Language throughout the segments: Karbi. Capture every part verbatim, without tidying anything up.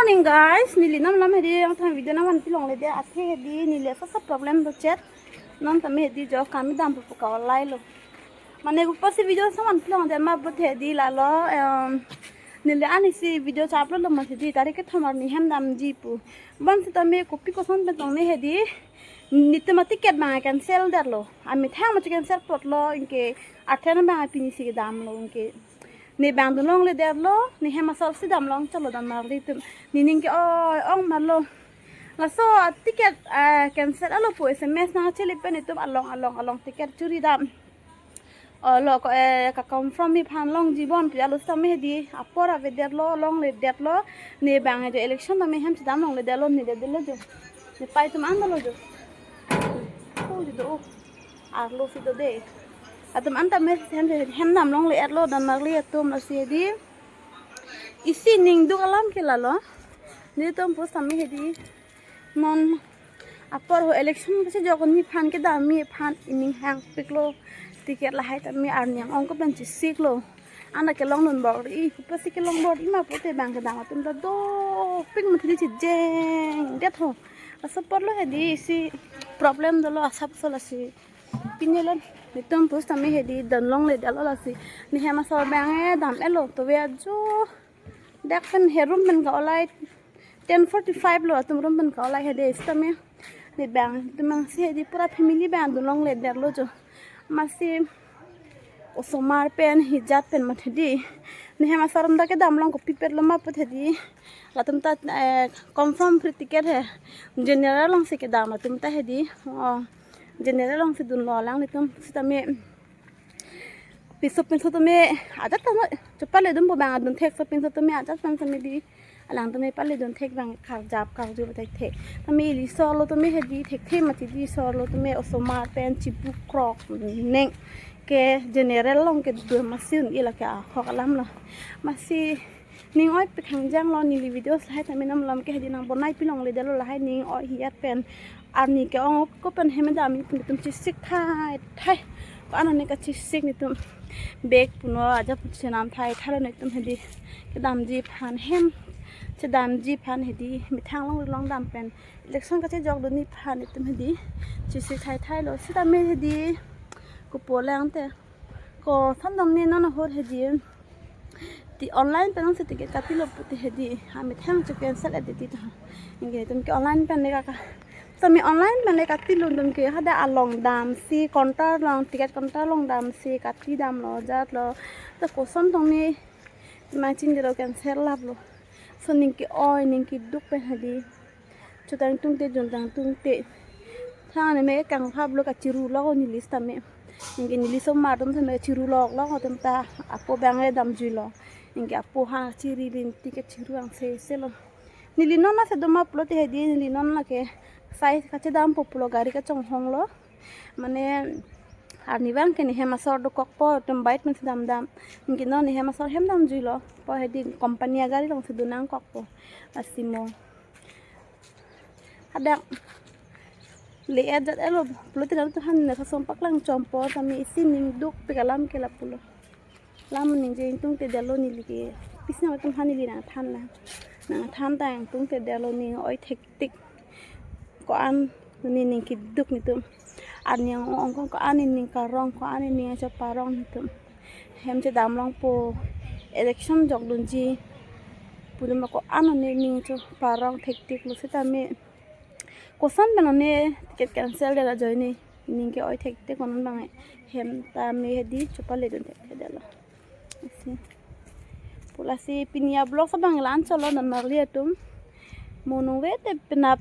Morning guys, neli non alam hedi nangtum video nangvanpi longle de, athe hedi neli asap asap problem do chet. Non tame hedi jo kami dampo pu ka-olai lo. Mane pu pusi video nangvanpi longle de ma pu hedi lalo, em, neli ani si video chaplo lo ma hedi tarik kethom arni hem damji pu. Bonsitame kopi koson pen tong ne hedi netum aticket abang cancel detlo. Amethang ma cancel plot lo, anke athe abang pini si kedam lo, anke ne abang dun longle detlo, ne hem asor si dam long chotlo, donmarli atum. Nening ke-oi ong ma lo. Laso aticket, eh, cancel alo pu S M S nangchele pen itum along along along ticket churi dam. O lo ko, eh, ka-confirm-ji aphan longji bon pu alo sitame hedi apor ave detlo, longle detlo. Ne abang jo election tame hem si dam longle detlo, ne det detlo jo. Ne pai atum an dolo jo. Oh, jo do. Arlo si do de. Atum an tame hem, hem dam longle etlo, donmarli atum, lasi hedi isi ning duk alam ke lalo. Netum pusitame hedi non apor ho election kachejok ni aphan kedam mi aphan ining hangpiklo. Ticket lahai tame arni ang-ong ko pen chesiklo. Anta kelong dun bor-i, kopi pusi kelong bor-i ma pute abang kedam atum ta dopik ma hedi chejeng det ho. Asap apor lo hedi isi problem dolo asap so, lasi pini lo netum pusitame hedi dun longle detlo, lasi ne hem asor abang e dam etlo, to ve ajo. Dak pen he room pen ka-olai ten forty-five lo, atum room pen ka-olai hedi sitame. Ne abang atum abang si hedi pura family abang dun longle detlo jo. Amatsi osomar pen hijat pen ma hedi ne hem asor atum ta kedam long kopipet lo ma pu hedi. Latum ta, eh, confirm free ticket he. General along si kedam atum ta hedi. Oh, general along si dunlo alanglitum sitame. Piso pinso tame ajat tame chepale dunpo abang adun thek, so pinso tame ajat pen tame hedi alang tame pale dun thek abang karjap karju batai thek. Tame ili solo tame hedi thekthe mati di solo tame osomar pen chibu krok neng ke general along kedo amatsi un-e lake ahok alam lo. Amatsi ning oipik hangjang lo, neli videos lahai tame non alam ke hedi nangbonai pi longle detlo, lahai ning oi hijat pen arni ke-ong ko pen hem dam mi pu netum chesik thai thai. Ko-an ne kachesik netum bag puno aja pu chenam thai thai lo netum hedi kedamji aphan, hem chedamji aphan hedi methang long long dam pen election kachejok dun ni aphan netum hedi chesik thai thai lo sitame hedi kopo lang te. Koson tong ne non ahut hedi ti online pen si ticket katilo pute hedi amethang che cancel et ti ta. Anke netum ke online pen le kaka. Tame online pen le katilo netum ke hadak along dam si counter along, ticket counter along dam si kati damlo jatlo. To koson tong ne ma chini lo cancel laplo. So ning ke-oi ning keduk pen hedi. Chotang tungte, jontang tungte. Thang ne me kangphap lo kachiru lo neli sitame. Anke neli osomar atum tame chiru lok lo atum ta apo abang e damjuilo. Anke apo ha chiri lin ticket chiru angse se lo. Neli non lasi do ma pulote hedi neli non lake sai kachedampo pulo gari kachonghong lo. Mane arni abang ke ne hem asor dokokpo, atum bike pen si dam dam. Anke non ne hem asor hem damjuilo. Po hedi company agari along si dun nangkokpo. Lasi mo hadak le-et jat etlo pulote latum han ne kasong paklang chompo tame isi ning dukpik alam ke lapulo. Lam ningje ingtungte detlo neli ke. Pisi nangtum han neli nangthan na. Nangthan ta ingtungte detlo ning oi thektik. Ko-an ne ning keduk netum. Arni ang-ong ko-an ne ning karong, ko-an ne ning acho parong netum. Hem chedam longpo election jok dunji. Pudum ko-an ne ning cho parong thektik lo sitame. Koson pen ne ticket cancel det ajoine ning ke-oi thektik ko-an abang e. Hem tame hedi chepale dun thektik detlo. Lasi. Pu lasi pini a-vlog abang la-an chotlo donmarli atum. Mo nung vete penap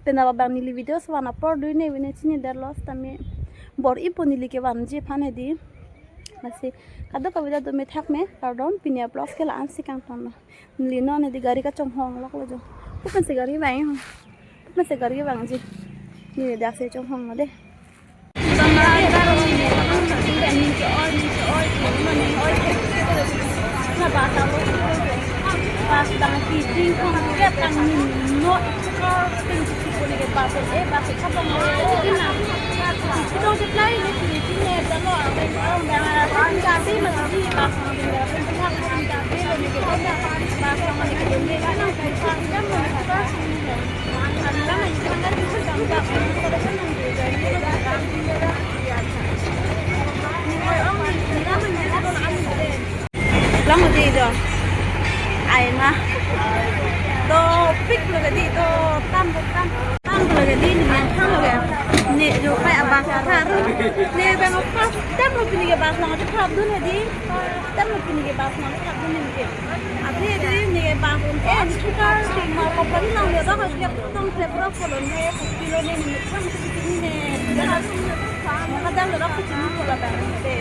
penap abang neli videos van apor dui ne vine chini detlo sitame bor-ipo neli kevanji aphan hedi. Lasi kadokave ta do me thak me, kardom, pini a-vlog ke la-an si kangtonlo. Neli non hedi gari kachonghong loklo jo. Ko pen si gari vang ho. Ko pen si gari vangji. Neli dak si chonghong lo de. Long di do. Ai ma. Dopik lo di do, tam do tam. Tam lo di ni, tam lo. Ne jo kai abang kar. Ne bang first time lo pini ke bus long ati khap dun di. First time lo pini ke bus long khap dun ni ke. Ati di ni ke bus un en kikar si ma ko pari long le do ko klep tong klep ro ko lo ne kilo ne ni kham si ni ne. Kadang lo ko si ni ko la bang te.